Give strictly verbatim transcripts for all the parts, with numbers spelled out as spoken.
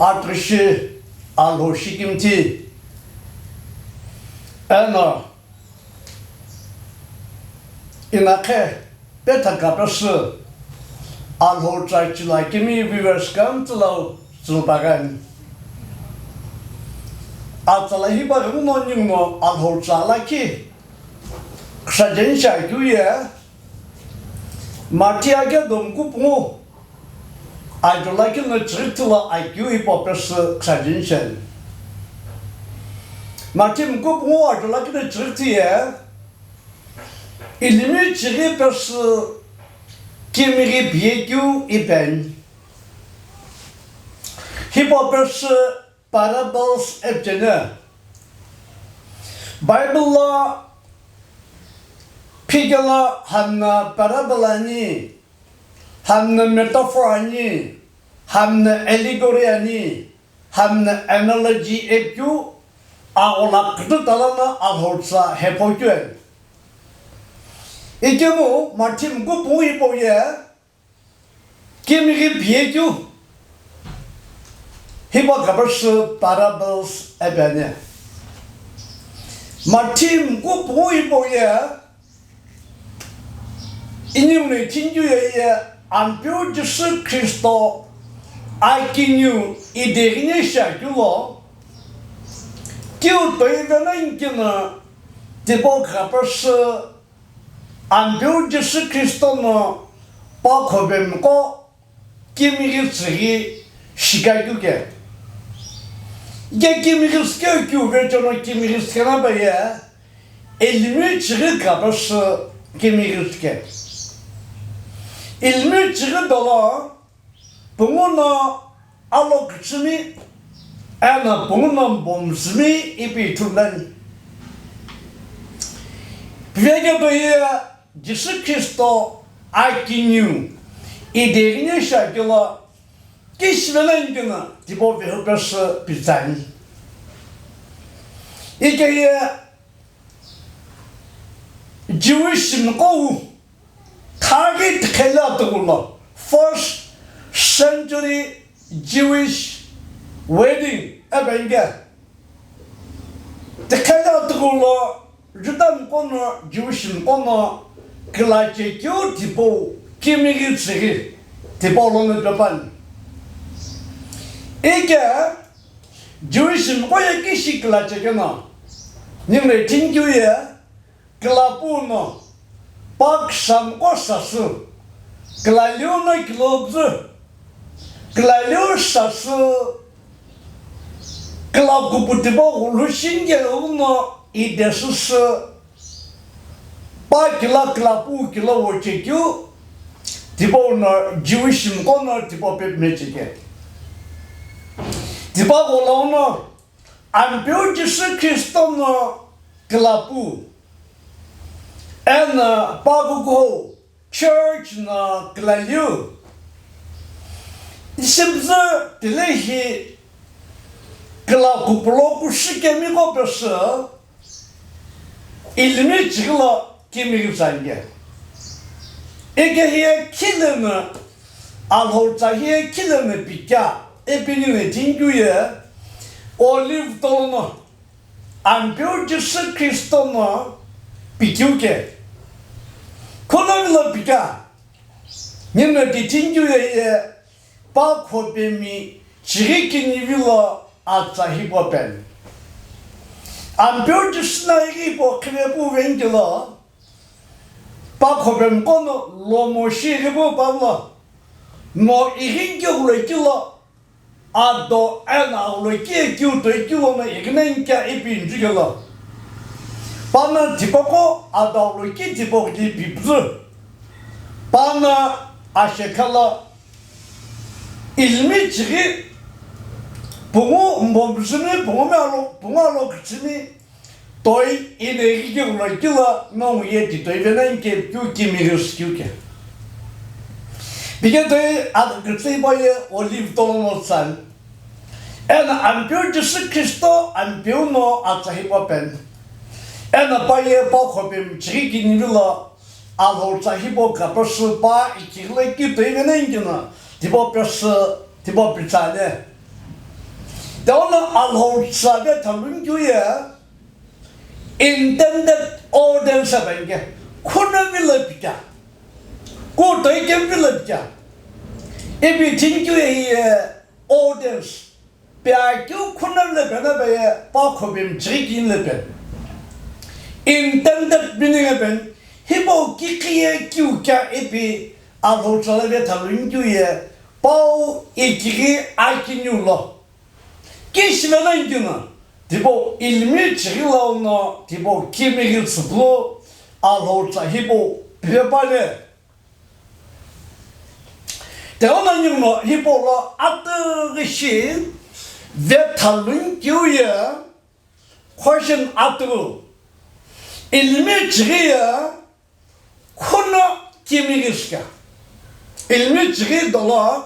atughushi, Alhou shikimthi, eno inakhe petha kapesü Alhou tsa chila kimi viewers kümtsü lo tsülu pagani. Atsala hipau ghenguno ninguno Alhou tsa lakhi khusajen shi akeu ye, Mathi akedo muku pungu ajo lakhi no chighi kithila akeu hipau pesü khusajen shi ani. Mathi muku pungu ajo lakhi no chighi kithi ye, ilimi chighi pesü kimighi piye keu ipi ani. Hipau pesü parables ipi cheni. Bible lo phikelo hami no parable ani, hami no metaphor ani, hami no allegory ani, hami no analogy ipi keu aghola kütüta lono Alhou tsa hepho keu ani. Ikemu Mathi muku pungu hipau ye kimighi piye keu hipau kapesü parables ipi ani. Mathi muku pungu hipau ye, inimni thikeu ye ye Ampeu Jisü Khristo akiniu ideghine shi akeu lo, keu toi vena inkino tipau kapesü Ampeu Jisü Khristo no pa khopemiqo kimighi tsüghi shikakeu ke. Ike kimighi tsükeu keu vecheono kimighi tsükena pa ye, ilimi chighi kapesü kimighi tsüke. Ilimi chighi dolo pungu no alo kütsümi, eno pungu no mbomzümi ipi ithulu ani. Piveketo ye Jisü Khristo akiniu ideghine shi akeu lo, kishi vena inkino tipau vehu pesü pitsani. Ike ye Jewish miqo wu, khaghi tiqheli atughu lo, first century Jewish wedding ipi ani ke. Tiqheli atughu lo Juda miqo no Jewish miqo no kila chekeu tipau kimighi tsüghi tipau lono pe püani. Ike Jewish miqo ye kishi kila chekeno, ninguno thikeu ye kila pu no pa küsa miqo sasü, kila liu no kilo püzü, kila liu sasü, kila kupu tipau ghulhu shi nike lono idesüsü, pa kila kila pu kilo wo chekeu tipau no Jewish miqo no tipau pe püme cheke. Tipaqo lono Ampeu Jisü Khristo no kila pu, eno pa kukuhou church no kila liu. Ishi püzü tile hi kila kupulo kushi kemiqo pesü ilimi chighi lo kimighi tsüani ke. Ike hiye khileno, Alhou tsa hiye khileno pikea, ipi ninguno thikeu ye Olive tolono Ampeu Jisü Khristo no pikeu ke. Khunomi lo pikea, ninguno tithikeu ye ye pa khopemi chighi kinivi lo atsa hipau peni. Ampeu Jisü no ighi hipau khive pu veni kelo, pa khopemiqo no lomo shi ighi pu pa lo, no ighi nike ghulokilo, ado eno aghuloki ye keu toi keu lono ighine nike ipi nchukelo, pano tipaqo ado aghuloki tipaqo ki pipüzü, pano ashekha lo ilimi chighi pungu mbomzümi, pungu mi alo, pungu alo kütsümi, toi ino ighi keu ghulokilo, no ye ti toi vena nike keu kimighi tsükeu ke. Pike toi akükütsü hipau ye Olive tolono tsüani. Eno Ampeu Jisü Khristo Ampeu no atsa hipau peni. Eno pa ye pa khopemi chighi kinivi lo Alhou tsa hipau kapesü pa ikighilo ki toi vena inkino tipau pesü, tipau pitsani. Tauno Alhou tsa vetha luni keu ye intended orders apenike, khuno vilo pika, kutoi kemu vilo pika, ipi tini keu ye hiye orders. Pea keu khuno vilo pena peye pa khopemi chighi kini lo peni. Intended meaning epeni, hipau kikhiye keu kea ipi Alhou tsa lo vetha luni keu ye, pau ikighi akiniu lo. Kishi vena nkino, tipau ilimi chighi launo, tipau kimighi tsüpulu, Alhou tsa hipau pipepale. Teuno ninguno hipau lo atughi shi vetha luni keu ye question atughu. Ilimi chighi ye khuno kimighi shika. Ilimi chighi dolo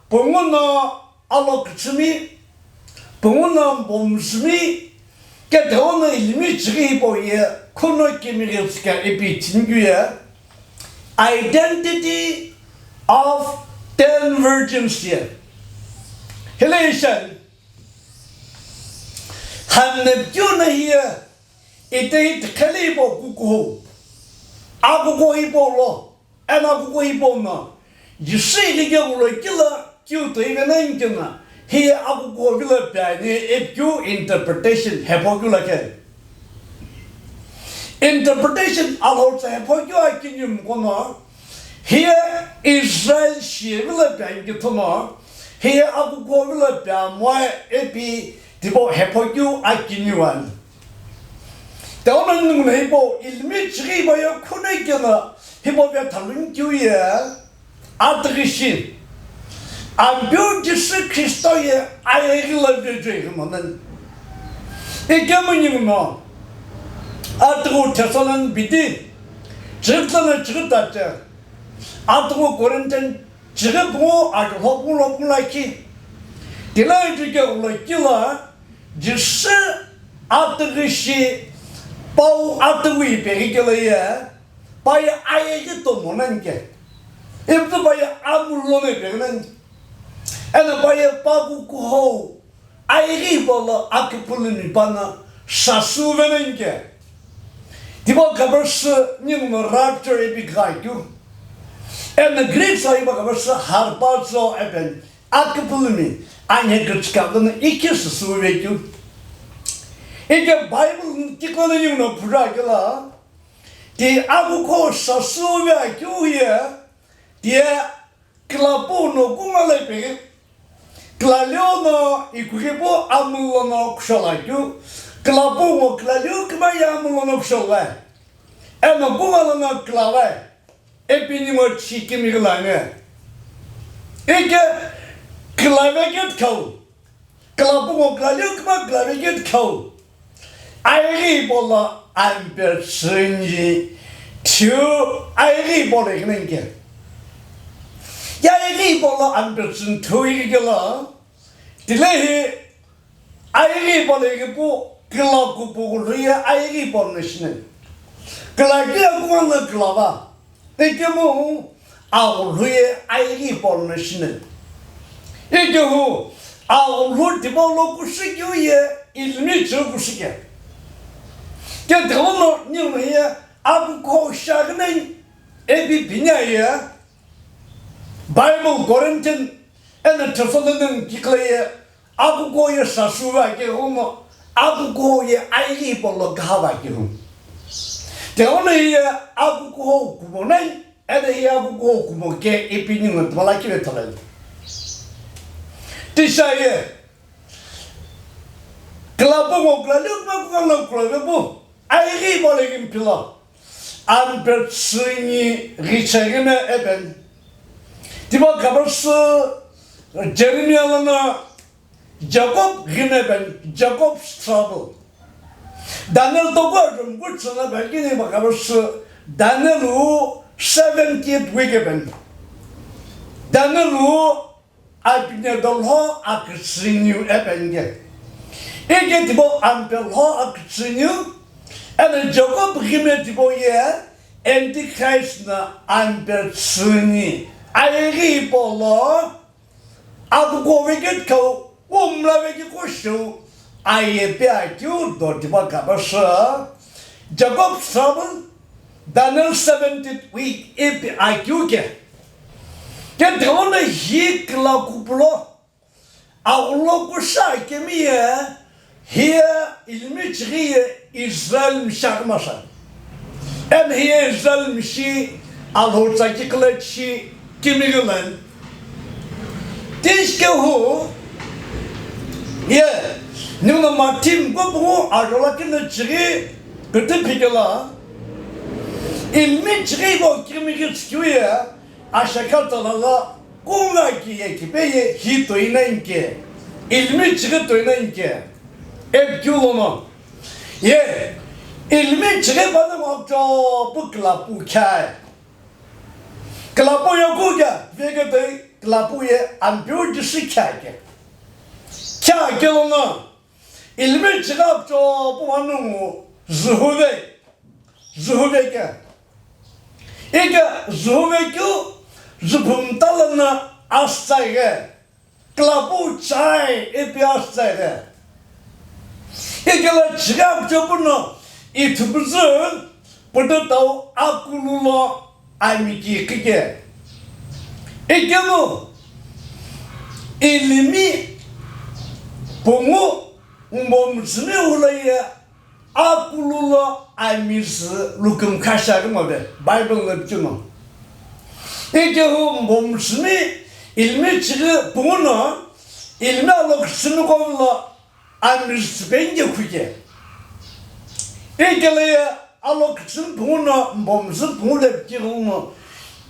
pungu no alokütsümi, pungu no bomsümi, keteuno ilimi chighi hipau ye khuno kimighi tsika ipi tini keu ye identity of ten virgins ye. Hile ishan, hamne keu no hiye itehi tikheli hipau kukuhou, akukuhou hipau lo. Eno akukuhou hipau no, Jisü ighi keghulo kilo keu toi vena nkino, hiye akukuhou vilo piani ipi keu interpretation hepho keu lakhi. Interpretation Alhou tsa hepho keu akiniu mkono, hiye Israel shiye vilo piani kithono, hiye akukuhou vilo piamoe ipi tipau hepho keu akiniu ani. Teuno ninguno hipau ilimi chighi hipau ye khuno keno hipau vetha luni keu ye atughi shi Ampeu Jisü Khristo ye ayeghi lo vechoi ghi monan. Ikemu ninguno atughu Thessalon bidi, chighi tsa no chighi tache, atughu Corinthian chighi pungu, ajo lho pungu lo pungu lakhi. Tila ichike ulo kilo Jisü atughi shi pau atughi ipeghi kelo ye, pa ye ayeghi to monanike. Iputu pa ye amulo no ipeghi nani. Eno pa ye pa kukuhou ayeghi hipau lo akipulumi pa no sasü venanike. Tipau khapersü ninguno rapture ipi gha keu. Eno Greek tsa hipau khapersü harpazo epeni. Akipulumi, anhe küchika lono ikhi süsüve keu. Ike Bible kikolo ninguno phura kelo, ti akukuhou sasüve akeu ye, ti ye kilapu no kunga lo ipeghi, kilaleu no ikughipu amulo no kushola keu, kilapu ngo kilaleu kima ye amulo no kushola, eno kunga lono kilava. Ipi ningu chikimi ghi lani. Ike kilave keu tikhau. Kilapu ngo kilaleu kima kilave keu tikhau. Ayeghi hipau lo ampetsüni thiu ayeghi hipau lo ighine nke. Ye ayeghi hipau lo ampetsüni thiu ighi kelo. Tilehi ayeghi hipau lo ighipu kila kupu ghulhu ye ayeghi hipau lo no shinani. Kila keu ye kunga no kilava. Ikemu aghulhu ye ayeghi hipau lo no shinani. Ikehu aghulhu tipau lo kushi keu ye ilimi chighi kushi keu. Keteuno ninguno ye akukuhou shi aghi nani ipi pini aye. Bible Corinthian eno Thessalonian kikilo ye akukuhou ye sasüve akeu no, akukuhou ye ayeghi hipau lo kha va keu. Teuno hiye akukuhou kumo nani, eno hiye akukuhou kumo ke ipi ninguno tibala kive thalani. Tisha ye, kilapu ngo kilaleu kima kunga lo kilavepu, ayeghi hipau lo ighini pilo. Ampetsüni ghicheghi me epeni. Tipau khapersü Jeremiah lono Jacob ghi me epeni, Jacob's trouble. Daniel toku ajumku tsüna pekini pa khapersü Daniel wu seventieth week epeni. Daniel wu Abinadab lho akütsüniu epeni ke. Ike tipau ampe lho akütsüniu, eno Jacob ghi me tipau ye Antichrist no ampetsüni ayeghi hipau lo akukuhou vekeu tikhau Pu mla vekeu kushiu aye pe akeu do tipa kaba shi, Jacob seven, Daniel seventeenth week ipi akeu ke. Ke delono hi kila kupulo, aghulo kusha kemi ye, hiye ilimi chighi ye Israel mishaghi masha. Eno hiye Israel mishi Alhou tsa kikila chi kimighilan. Tishkehu ye, ningu no matim ko pungu ajola kina chighi kiti phikela. Ilimi chighi ko kimighi tsikeu ye, ashakha talala kunga ki ye kipe ye hi toina inke. Ilimi chighi toina inke. Epikeu lono. Ye, ilimi chighi pano ngokcho pu kilapu kya. Kilapu ye ku kya, veke toi kilapu ye ampiu jisi kya ke. Kya ke lono, ilimi chighi apcho pu wanu ngu zuhuve, zuhuve ke. Ike zuhuve keu, zuphumtala na astsai ke. Kilapu chai ipi astsai ke. Ikela chighi apcho pu no ithupuzü putu tau akulu lo ami ki kike. Ikemu ilimi pungu mbomsumi ulaye akulu lo ami sü lukümkha shiakeu mode, Bible lo pichino. Ikehu mbomsumi ilimi chighi pungu no, ilimi alo küsümi kovulo ami sü penge khuke. Ikele ye alo küsümi pungu no, mbomsumi pungu le pichighi no,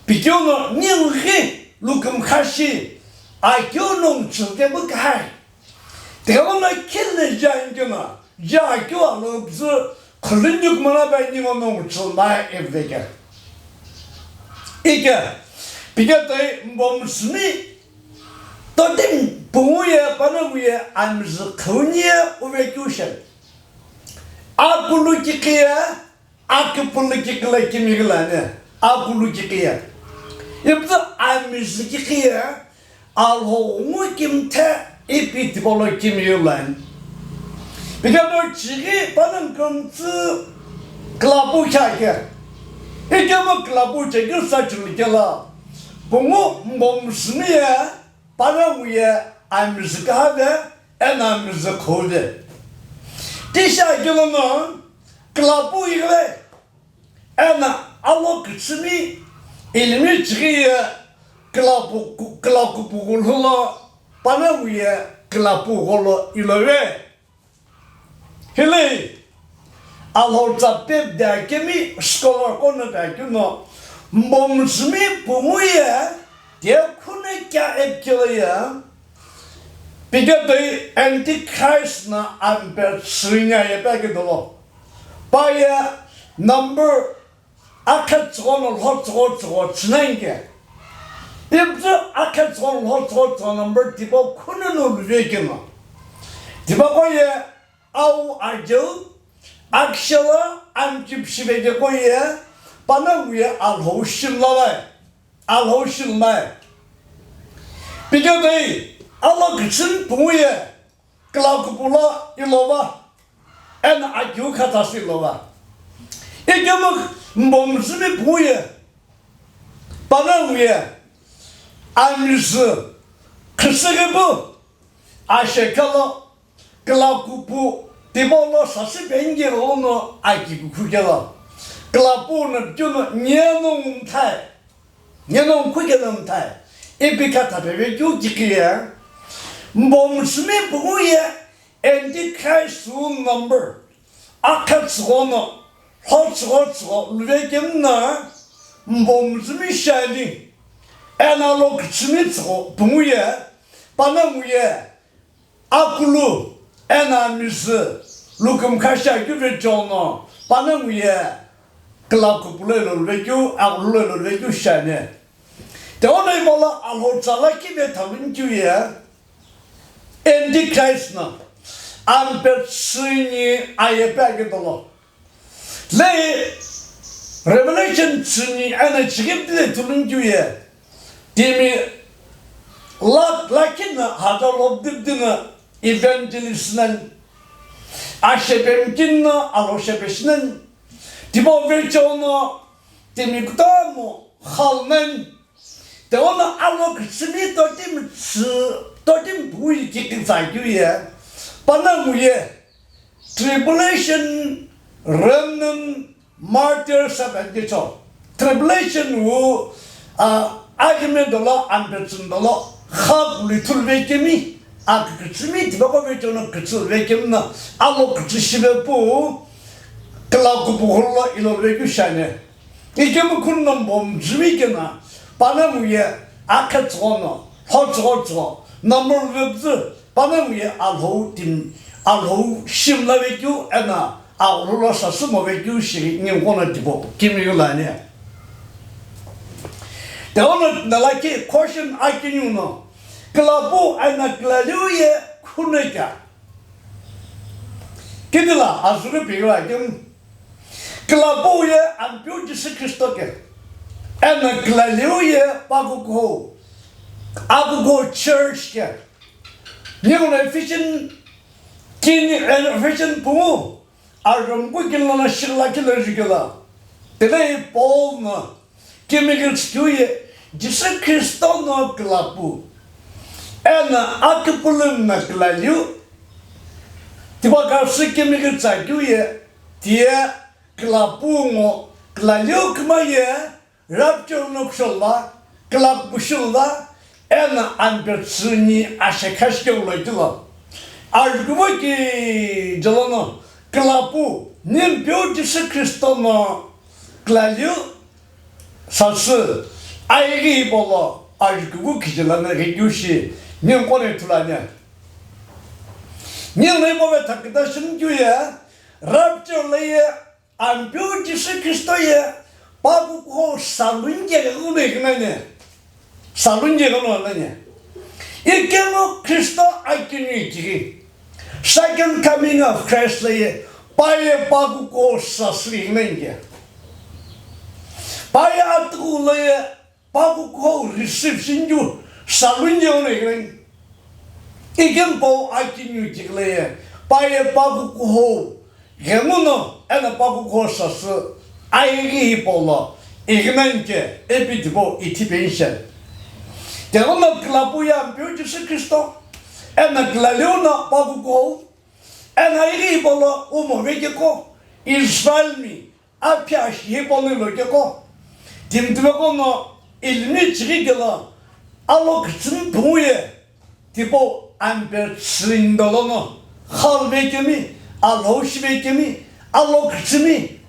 pichighi no, ninghi lukümkha shi, akeu no nguchüke bu kahai. Delono kile ja ingena, ja keu alo püzü khulunjuk mana ba ningo no nguchulma eveke. Ike, pike toi mbomsumi totim pungu ye panamu ye amizü khuni ye uvekeu shen. Akulu kikhi ye, akipulu kikhi la kimighi lani, akulu kikhi ye. Ipüzü amizü kikhi ye, Alhou ngu kimthe ipi tipolo kimiyu line. Piketo chighi panongu kümtsü kilapu kya ke. Ikemu kilapu chekeu sa chulu kela. Pungu mbomsumi ye, panongu ye, amizü kahave, eno amizü khove. Tisha kilono kilapu ighive. Eno alo küsümi ilimi chighi ye kilapu, kilakupu gholo panongu ye kilapu gholo ilove. Hile Alhou tsa pe de akemi scholar kono de akeu no mbomsumi pungu ye de khune kya epikelo ye. Pike toi Antichrist na ampe tsünya ye pe ke dolo. Pa ye number akhe tsügho no lho tsügho tsügho tsüna inke. Ipüzü akhe tsügho no lho tsügho tsügho number tipau khunu no luvekeno. Tipaqo ye au ajeu, akshela, amchipishive keqo ye, panongu ye Alhou shimla vai. Alhou shilmai. Pike toi, alo küsümi pungu ye, kilakupu lo ilova, eno akeu khatha sü ilova. Ikemu mbomsumi pungu ye, panongu ye, amizü, khüsüghipu, ashekha lo, kilakupu, tipau lo sasü penge lono aki kukhu kela. Kilapu no pichino nye no ngumthai. Nye no nkhu kena mthai, ipi khatha pevekeu kikhi ye, mbomsumi pungu ye, Antichrist wu number, akhe tsügho no, lho tsügho tsügho luvekemu na, mbomsumi shiani, eno alo küsümi tsügho pungu ye, panongu ye, akulu, eno amizü, lukümkha shiakeu vecheo no, panongu ye, kilakupu lo ilo luvekeu, aghulu lo ilo luvekeu shiani. Tiqono ipau lo Alhou tsa lakhi ve thalunikeu ye, Antichrist na, ampe tsüni aye pe akeu dolo. Le Revelation tsüni eno chighi pütü le thulinikeu ye, timi Kla-, lakhi no haja lobdibdi no evangelist nani. Ashepe mkini no alhoshepe shi nani. Tipau vecheo no timi kutomo khau nani. Tilono alo kichimi totimi tsü, totimi pui kikitsa keu ye. Panongu ye. Tribulation remnant martyrs ape kecho. Tribulation wu, a, agime dolo, ampetsüni dolo, kha kuli thulu vekemi, a kichimi tipaqo vecheo no kichulu vekemi no, alo kichi shive pu, kla kupughulu lo ilo vekeu shani. Ikemu khunu no mbomjimi keno, panongu ye akhe tsügho no, lho tsügho tsügho, number vepzü, panongu ye alhou timi, alhou shimla vekeu, eno aghulu lo sasü mo vekeu shi ninguqo no tipau kimiu lani. Tilono nalaki question akiniu no, kla pu eno kla liu ye khunu kea? Kitila azüghi pighi akemu. Kla pu ye Ampeu Jisü Kristo ke. Eno kla liu ye pa kukuhou. Akukuhou church ke. Ninguno Ephesian kini, eno Ephesian pungu. Arhumku kini lono shighi lakhi lo jukelo. Tile Paul no kimighitsü keu ye Jisü Kristo no kla pu. Eno akipulumi no kla liu. Tipaqo sü kimighitsü keu ye, tiye kla pu ngo kla liu küma ye, rapture no kushou lo, kla kushou lo, eno ampetsüni ashe kha shikeu lo itilo. Arhumku kije lono kla pu, Ampeu Jisü Kristo no kla liu sasü, aighi hipau lo, arhumku kije lono ghikeu shi, ninguqo no ithulu ani. Ninguno hipau vethaküta shimkeu ye, rapture lo ye, Ampeu Jisü Kristo ye pa kukuhou saluni keghenguno ighi nani. Saluni keghenguno nani. Ikemu Kristo akiniu itighi. Second coming of Christ lo ye pa ye pa kukuhou sasü ighi nani ke. Pa ye atughu lo ye pa kukuhou receive shinikeu saluni keghenguno ighi nani. Ikemu Paul akiniu itighi lo ye pa ye pa kukuhou ghenguno eno pa kukuhou sasü aighi hipau lo ighi nani ke ipi tipau ithi peni shi. Tilono kla pu ye Ampeu Jisü Kristo, eno kla liu no pa kukuhou, eno aighi hipau lo umo vekeko, Israelmi aphi ashi hipau lo ilokeqo, timi tipaqo no ilimi chighi kelo, alo kichimi pungu ye, tipau ampetsüni dolo no, kha vekemi, alhou shi vekemi, alo kichimi,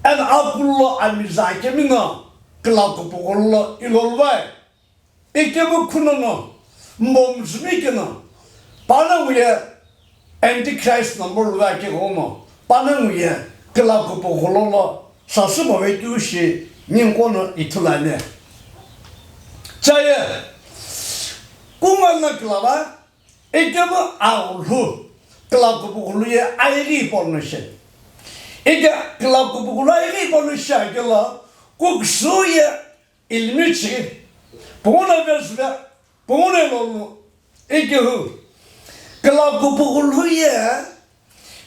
eno akulu lo amiza kemi no, kla kupughulu lo ilo luvai. Ikemu khunu no mbomjimi keno, panongu ye Antichrist no molu vekeu no, panongu ye kla kupughulu lo sasü mo vekeu shi ninguqo no ithulu ani. Chaye, kungu no kla va, ikemu aghulu kla kupughulu ye aighi hipau lo shi. Ike kla kupughulu aighi hipau lo shi akelo, kuksu ye ilimi chighi, pungu no vesüve, pungu no lolu, ikehu, kla kupughulu ye,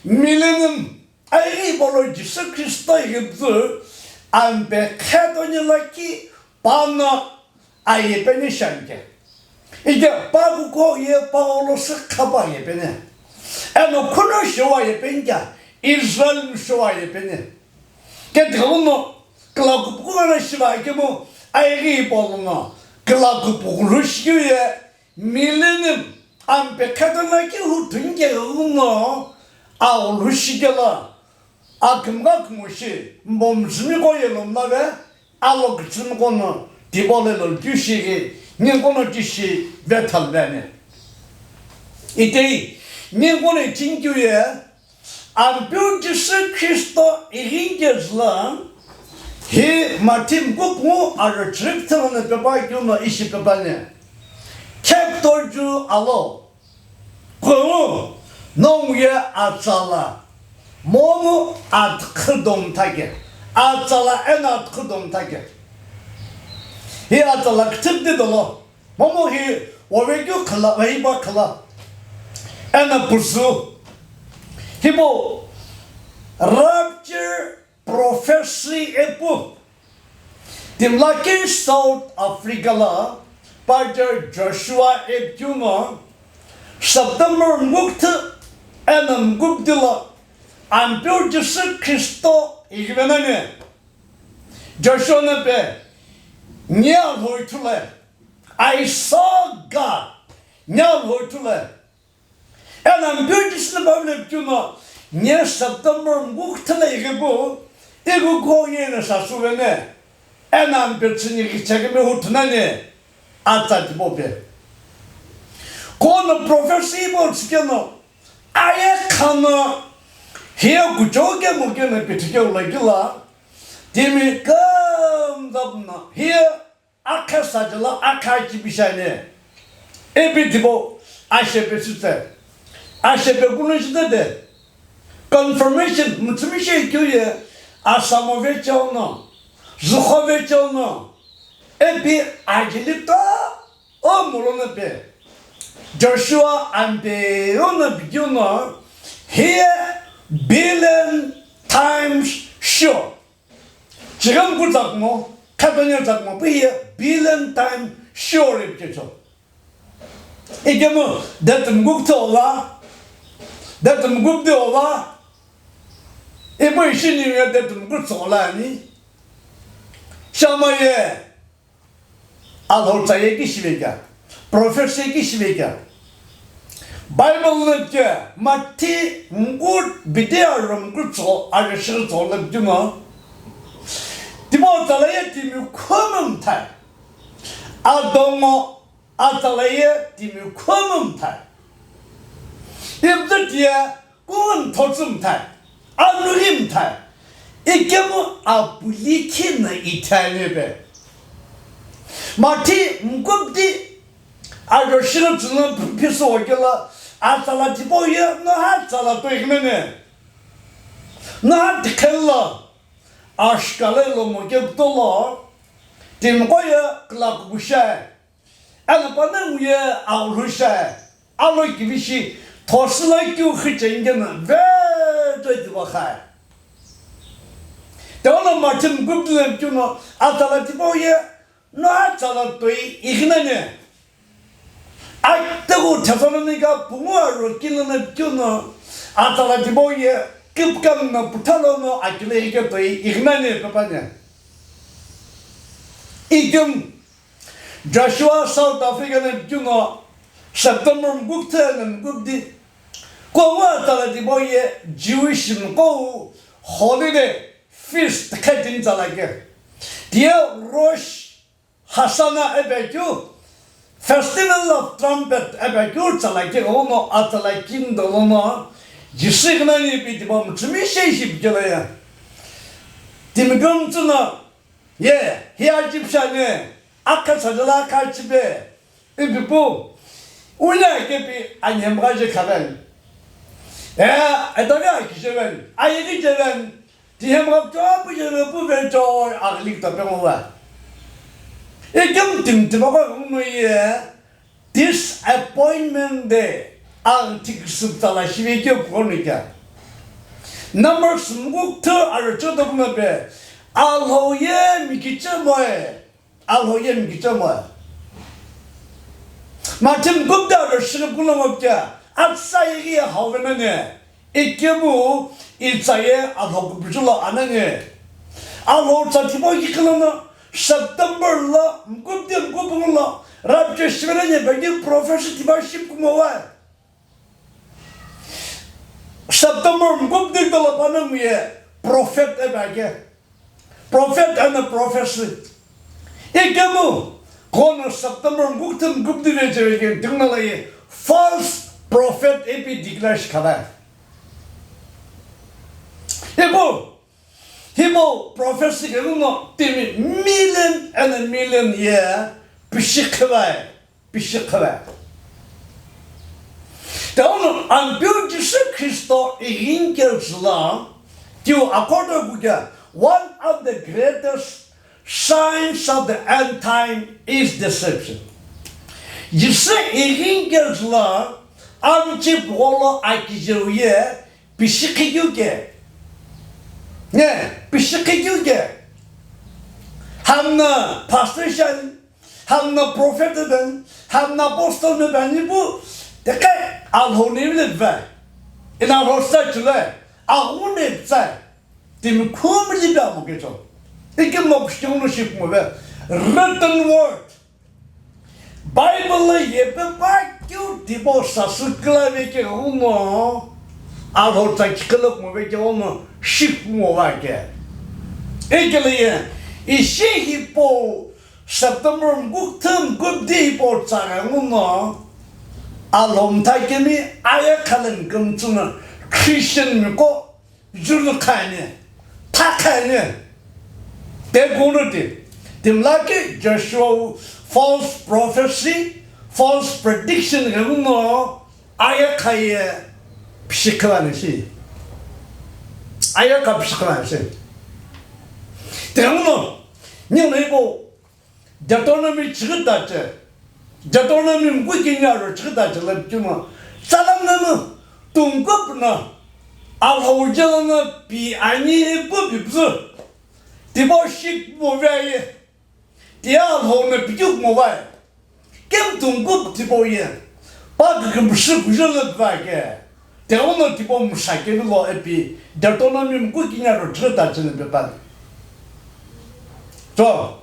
millennium, aighi hipau lo Jisü Kristo ighipüzü, ampe khetoni lakhi pano aye peni shi ani ke. Ike pa kukuhou ye pa gholo sü khapa aye peni. Eno khuno shou aye peni kea, Israel shou aye peni. Ke tilono, kla kupughulu no shiva kemu, aighi hipau lono, kla kupughulu shikeu ye, millennium, ampe khetoni lakhi hu thuni keghenguno, aghulu shikelo, akümgha kümghu shi, mbomjimiqo ye lo mlave, alo kichimiqo no, tipau lo ilo keu shighi, ninguqo no tishi vethalu veni. Itei, ninguqo no ithi keu ye, Ampeu Jisü Kristo ighi kejü lo, hi Mathi muku pungu ajo chirikithe lono pepa keu no ishi pepa ni. Khepu toju alo, kungu, nongu ye atsala, momu atkhu domtha ke, atsala eno atkhu domtha ke. Hi atsala küthüpti dolo, momu hi Wavekeu khala, vahipa khala, eno pusu. Hipau rapture prophecy ipu. Timi lakhi South Africa lo Pastor Joshua ipi keu no September mukuthu eno mukupdi lo Ampeu Jisü Khristo ighime nani. Joshua no ipi, ni Alhou ithulu. I saw God. Ni Alhou ithulu. Eno Ampeu Jisü no Bible ipi keu no, ni September mukuthu lo ighipu, ikukho yeno sasüveni. Eno Ampeu Jisü ni kichekimi huthu nani, atsa tipau pe. Kuno prophecy hipau tsükeno, aye khano, hiye kuchou kemu keno pithikeu lakhi lo, timi kümtsapno, hiye akhe sajala akhe achipi shiani. Ipi tipau ashepe sütse. Ashepe kuno shitete. Confirmation, mütsümishei keu ye, asamo vecheo no, züxo vecheo no, ipi ajeli to, o mulo no pe. Joshua Ampeu no ipi keu no, hiye billion times sure. Chighi muku tsa kumo, khatanya tsa kumo, pu hiye billion time sure ipi keu cho. Ikemu, date mukuthu lo, date mukupdi lo, ipu ishi ni ye date mukuthu lo ani. Shamaye, Alhou tsa ye ki shive kea, prophet ye ki shive kea. Bible lo ke, Mathi mukupdi aro mukuthu, aro shighi tso lo keu no. Tipau tsala ye timi khumu mthai. Adongo atsala ye timi khumu mthai. Ipütü tiye kungu nthotsü mthai. Anughi mthai. Ikemu apuli khino ithani pe. Mathi mukupdi aro shighi tsü no phi-, phisu okela atsala tipau ye no ha tsala toi ghime nani. No ha tikhel lo. Ashkale lo moke kutolo. Timiqo ye kla kukushai. Eno panongu ye aghulhu shai, alo kivishi, thosü lo keu xü chengena, vetoe tivaxai. Teono Mathi mukupdi lo keu no, atsala tipau ye, no atsala toi ighi nani. Akitegu Thessalonica pungu aro kini lo keu no, atsala tipau ye, kipkam no puthalo no, akile ighi toi ighi nani pe pani. Item Joshua South Africa lo keu no September mukuthu eno mukupdi. Kumo atsala tipau ye Jewish miqo wu holiday feast khe timi tsala keu. Tiye Rosh Hashanah ipi keu, Festival of Trumpet ipi keu tsala keu no atsala kini dolo no Jisü ighi nani ipi tipau mütsümishei shipi keu lo ye. Timi kümtsü no Ye, hiye achipi shiani, akha sajala akha achipi, ipi pu, uni akepi anhemgha je khaveni. E, etaghi akijeveni, ayeghi jeveni, tihemgha kutomo jeve pu vecheo aghili kutope ngo va. Ikemu timi tipaqo kemu ye, Disappointment de, aghi thiküsü tsala shive keu kughonu kea. Numbers mukuthu aro choto kumo pe, Alhou ye mikichemoe, Alhou ye mikichemoe. Mathi mukupdi aro shighi kuno ngo kea, atsa yeghi ye hau venane. Ikemu itsa ye Alhou kupuju lo anani. Alhou tsa tipau kikhi lono September lo, mukupdi mukupunghu lo, rapture shivenani ipi keu prophecy tipau shipu kumo va. September mukupdi dolo panongu ye prophet ipi keu. Prophet and the prophecy. Ikemu, kuno September mukuthu mukupdi vecheo keu tinguna lo ye false prophet ipi declare shi khavai. Ipu, hipau prophecy keu no timi million and a million ye pishi khavai. Pishi khavai. Tauno Ampeu Jisü Khristo ighinikeu tsüla, tiu akoto kuke, one of the greatest signs of the end time is deception. Jisü ighi kejü lo amchi pügholo akijeu ye pishi khikeu ke. Ne, pishi khikeu ke. Hami no pastor shiani, hami no prophet ipeni, hami no apostle ipeni pu, teke Alhou name lo pivai. Eno Alhou sa chule, aghu name pitsai. Timi khumi lipi amo kecho. Ikemu no kushikemu no ship mo ve. Written word. Bible lo yepe pa keu tipau sasü kila ve ke uno. Alhou tsa kikilo mo ve ke uno ship mo va ke. Ikele ye. Ishi hipau September mkuk thum mkuk di hipau tsa ke uno. Alhou mtha kemi aya khalen kumtsu no Christian miko. Julu khani, tha khani, te kunu ti, timi lakhi Joshua false prophecy, false prediction ghenguno, aya khaye pishikhlani shi. Aya kha pishikhlani shi. Te ghenguno, ningu no ipo, Deuteronomy chighi tache, Deuteronomy mkukini aro chighi tache la pichuma, tsalam nanu, tungkup na, Alhou jela na pi ani ipu pipsu, tipau shik mo ve aye, tia Alhou na pikuk mo vai, kem tungkup tipau ye, pa kikimshi kujo la vai ke. Te uno tipau msha kevilo ipi Deuteronomy mkukini aro chighi tache na pepani. So,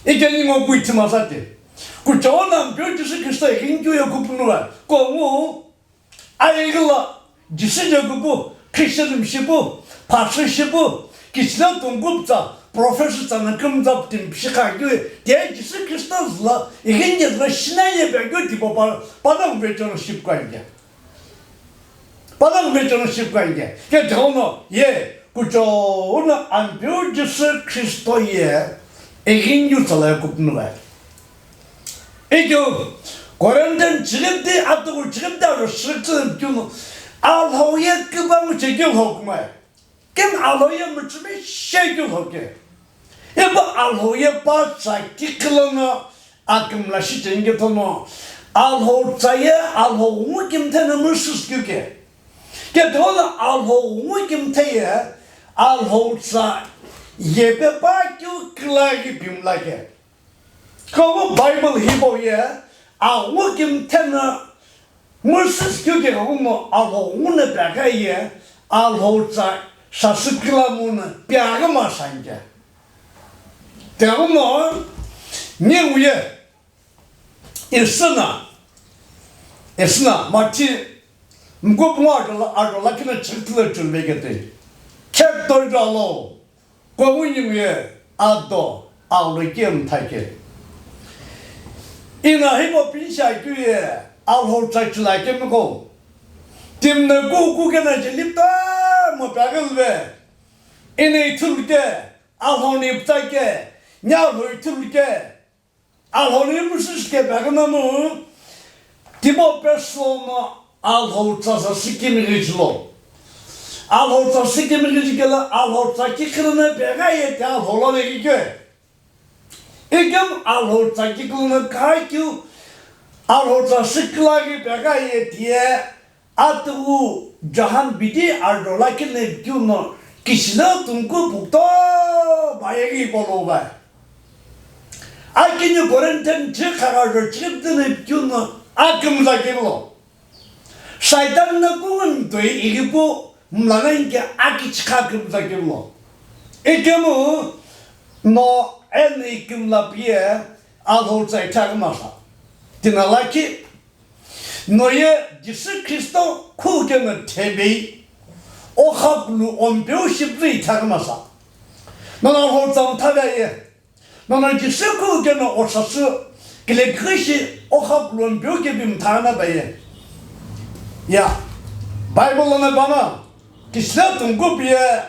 ikeni ngo kui tima sate. Kuchona mpyo Jisü Kristo ikinkyu ye kupunu va. Ko ngu, aigila Jisü je kupu, Christian mishipu, pastor shipu, kichila tungkup tsa, professor tsa na kumza tim pishikha kyu, te Jisü Kristo zla, ikinye zla shinaye be kyu tipau pa, pa na mbe chona ship kwa inge. Pala kuve chono ship kainge. Ke jono ye kuchona ampeu Jisü Kristo ye egin yu tsala kupnu vai. Ekyo Corinthian chigimti atuku chigimti aro shiktsü kyu Alhou ye kibangu chekyu hokumai. Ken Alhou ye müchümi shekeu hoke. Ipu Alhou ye pa tsa kikhilono akümla shicheni kethono Alhou tsa ye Alhou ngu kimthe na müsüskeu ke. Kethono Alhou ngu kimthe ye Alhou tsa yepe pa keu kila ki bimla ke. Khawu Bible hipau ye, aghu kimthe na, Moses keu ke khawu no Alhou ngu na pegha ye, Alhou tsa sasü kilamu na pegha ma sangye. Khawu no, ningu ye, isüna, isüna, Mathi, mkupu ngo ajo la, ajo lakhi na chikitila chun vekete. Khe toi jalo. Konguni ye ado Alhou kemu thake. Ina hipau pinisha keu ye Alhou tsa chila kemiko. Timne ku ku kena je lipta mo pagal ve. Ina ithulu ke Alhou ni pta ke nya Alhou ithulu ke. Alhou ni müsüsü ke pegha na mu, tipau pesu no Alhou tsa sa sikimighi chilo. Alhou tsa sikimighi chikela Alhou tsa kikhirina pegha ye te Alhou lo vekikyo. Ikem Alhou tsa kikhirina kha kyu Alhou tsa sikila ki pegha ye tiye. Atuwu Johan bidi arjo lakhi na kyu no kishina tungku pukto bayegi polo vai. Akini Corinthian chikha arjo chikha na kyu no akümza kilo. Shaitan na kungun toi igipu mlana inke aki chikha akümza kilo. Ikemu no en ikimla piye Alhou tsa ithakmasa. Tina lakhi Noye Jisü Kristo khukeno thebei, o khapulu ompeu shipüzü ithakmasa. Nono Alhou tsa mthaveaye. Nono Jisü khukeno o sasü kilekhishi o khapulu ompeu kepi mthana baye. Ya, Bible lono bana, Kishina tungku piye,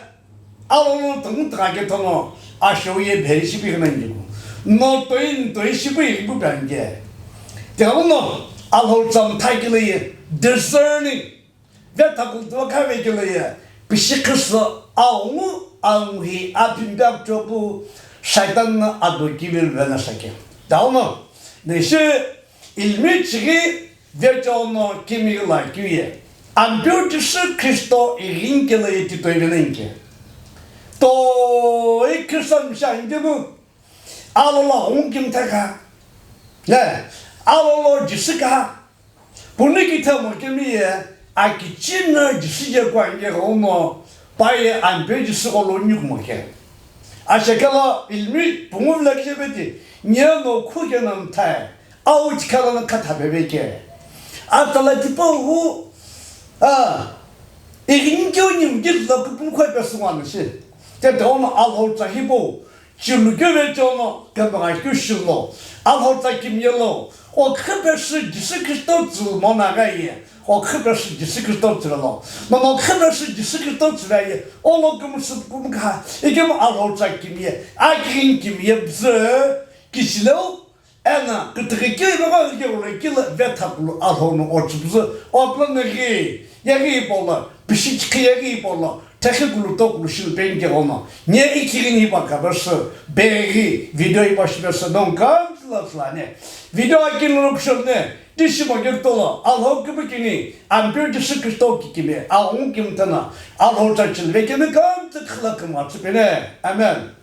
alono tungku tugha kethono, asheu ye bheri shipi ghina ngiku. No toi, no toi shipi ipu pyange. Tiago no, Alhou tsa mtha kile ye, discerning. Ve thakul tuwa kha ve kile ye, pishi khisa, aungu, aungu hi, apim pyak chopu, Shaitan na ado kivel vena sake. Tiago no, ne she, Ilimi chighi vecheo no kimighila keu ye, Ampeu Jisü Khristo ighini kelo ye titoi venenike. Toi Khristo msha inkemu, alolo aghungu kimthe ka, ye, alolo Jisü ka, punu kithemo kemi ye, akichi no Jisü ye kuanke ghenguno, pa ye Ampeu Jisü gholo nikumo ke. Ashekelo ilimi pungu vilo kije peti, niye no khu keno mthae, au chikalo no khatha peveke. Atala tipau hu, a, ighini keu ni mgidlo kupun khoi pesü ngwano shi. Tete ono Alhou tsa hipau, chilu keu vecheo no, kemgha keu shilo, Alhou tsa kimiye lo, o khipesü Jisü Khristo tsü mono agha ye, o khipesü Jisü Khristo tsü lo, mono khipesü Jisü Khristo tsü ye, olo kumusü kumkha, ikemu Alhou tsa kimiye, akighini kimiye bzü, kichileu, eno, kütüki keu ipe ghi keu lo kilo vetha kulu Alhou no otsüpüzü, oplo no ghi, yeghi ipolo, pishi chikhi yeghi ipolo, thekhi kulu tokulu shilupeni keghono, nye ikighini ipa kapesü, beghi, video ipa shipesü, nongu kamtsü lo tsülane. Video akini lo kushone, tishimo keu tolo, Alhou kümükini, Ampeu Jisü Khristo kikimi, aghungu kimthe no, Alhou tsa chilve kemi kamtsü khila kümgha tsüpene. Amen.